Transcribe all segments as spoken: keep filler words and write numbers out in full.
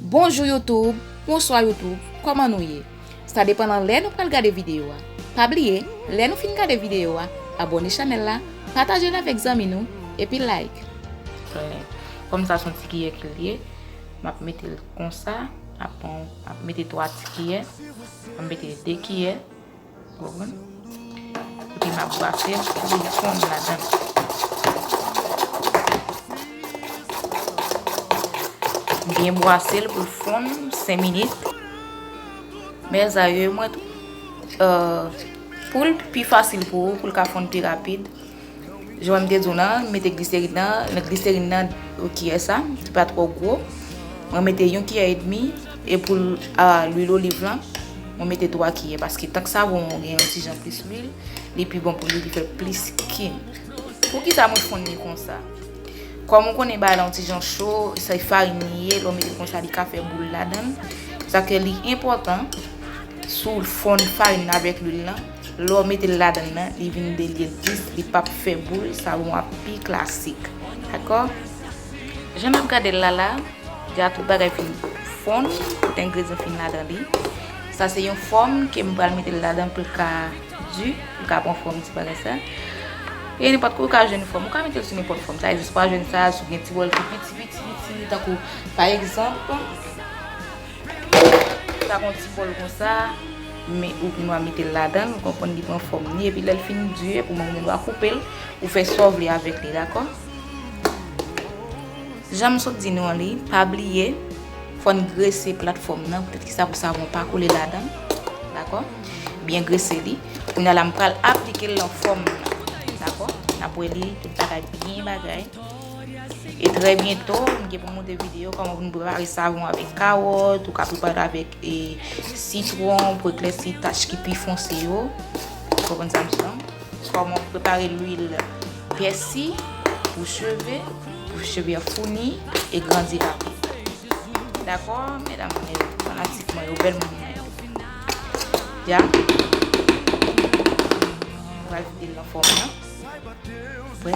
Bonjou YouTube, bonswa YouTube, kòman nou ye? Sa depan nan lè nou pral gade videyo a. Pa bliye, lè nou fin gade videyo a, abòne chanèl la, pataje l avèk zanmi nou, epi like. Kòm sa se yon ti kiyè ke l ye, m ap mete l konsa, m ap pran, m ap mete twa ti kiyè, m ap mete de kiyè, ou konprann? Epi m ap brase l pou l fonn ladan. M byen brase l pou l fonn senk minit. Mezanmi, mwen, euh, pou l pi fasil pou ou, pou l ka fonn pi rapid, jan m te di w nan, mete gliserin nan, nan gliserin nan, yon kiyè sa, ki pa twò gwo. Mwen mete yon kiyè edmi, e pou l, a, lwil oliv lan, mwen mete twa kiyè, paske tank savon an gen yon ti jan plis lwil, li pi bon pou li, li fè plis kin. Poukisa mwen fonn li konsa? Kòm ou konnen bagay la yon ti jan cho, se farin li ye, lè w mete l konsa, li ka fè boul ladan l. Sa ke li enpòtan, si w fonn farin nan avèk lwil lan, lè w mete l ladan l nan, li vin de lye lis, li p ap fè boul, savon ap pi klasik. Dakò? Jan n ap gade l la la, deja tout bagay fin fonn, tout engredyan fin ladan li. Sa se yon fòm ke m pral mete l ladan pou l ka di, pou l ka pran fòm ti bagay sa. E nenpòt kote ou ka jwenn fòm, ou ka mete l sou nenpòt fòm. Sa vle di si w pa jwenn sa, si w gen ti bòl ki piti, piti, piti, tankou, pa egzanp, sa gon ti bòl konsa, men ou gen dwa mete l ladan l, ou konprann li pran fòm li, epi lè l fin di, epi ou menm ou gen dwa koupe l, ou fè sa w vle avèk li, dakò? Jan m sot di nou an li, pa bliye, fò n grese platfòm nan, poutèt ki sa pou savon pa kole ladan, dakò? Byen grese li. Kounye a la, m pral aplike l nan fòm nan, dakò? N ap wè li, tout bagay byen bagay. E trè byento, m gen pou m monte videyo kòman pou nou prepare savon avèk kawòt, ou ka prepare avèk, e, sitwon, pou eklèsi tach ki pi fonse yo. Ou konprann sa m di la? Kòman prepare lwil pèsi pou cheve, pou cheve a founi e grandi rapid. Dakò, medam mwen yo, fanatik mwen yo, bèl moun mwen yo. Ya. Pral vide l nan fòm nan. Wè.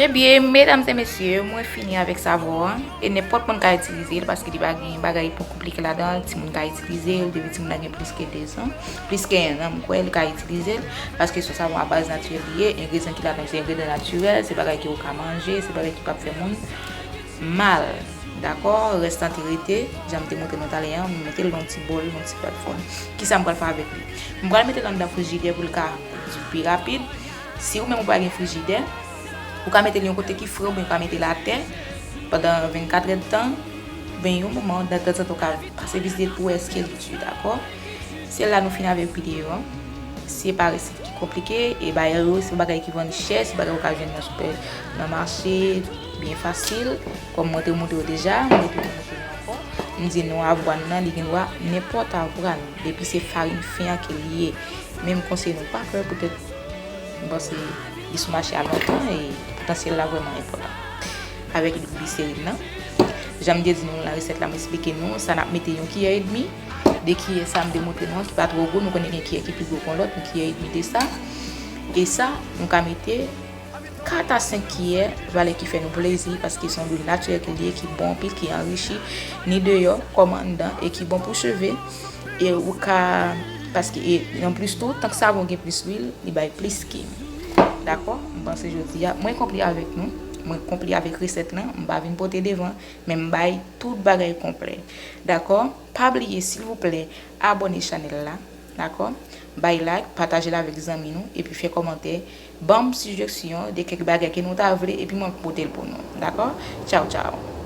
Ebyen, medam e mesye, mwen fini avèk savon an. E nenpòt moun ka itilize l, paske li pa gen bagay pon konplike ladan l. Timoun ka itilize l, depi timoun nan gen plis ke de zan, plis ke en an, m kwè, li ka itilize l, paske se yon savon a baz natirèl li ye, engredyan ki ladan l se engredyan natirèl, se bagay ke ou ka manje, se bagay ki p ap fè moun mal. Dakò? Rès lan te rete, jan m te montre nou talè a, m mete l nan yon ti bòl, yon ti platfòm. Kisa m pral fè avèk li? M pral mete l anndan frijidè pou l ka di pi rapid. Si ou menm ou pa gen frijidè, ou ka mete l yon kote ki fre oubyen ou ka mete l atè pandan vennkat èdtan, oubyen yon moman, tanzantan ou ka pase vizite l pou wè èske l di, dakò? Se la nou fin avèk videyo an. Se pa resèt ki konplike, e bagay yo, se bagay ki vann chè, se bagay ou ka jwenn nan sipè, nan mache, byen fasil. Kòm mwen te montre w deja, mwen te montre w ankò. M di nou avwàn nan, li gen dwa nenpòt avwàn, depi se farin fen an ke li ye. Men m konseye nou pa pè, poutèt m panse li sou mache a lontan e potansyèl la vrèman enpòtan. Avèk lwil gliserin nan, jan m te di nou la, resèt la, m esplike nou, sa n ap mete yon kiyè edmi, de kiyè sa m te montre nou an ki pa twò gwo, nou konnen gen kiyè ki pi gwo kon lòt, yon kiyè edmi de sa. E sa, nou ka mete kat a senk kiyè, valè ki fè nou plezi, paske se yon lwil natirèl ke li ye, ki bon anpil, ki anrichi, ni deyò kòm anndan, e ki bon pou cheve. E ou ka, paske, e, anplis tou, tank savon gen plis lwil, li bay plis kin. Dakò? M panse jodi a, mwen konpli avèk nou, mwen konpli avèk resèt lan, m pa vin pote devan, men m bay tout bagay konplè. Dakò? Pa bliye, silvouplè, abòne chanèl la. Dakò? Bay like, pataje l avèk zanmi nou, epi fè kòmantè, ban m sijesyon de kèk bagay ke nou ta vle, epi mwen pote l pou nou. Dakò? Tchaw, tchaw.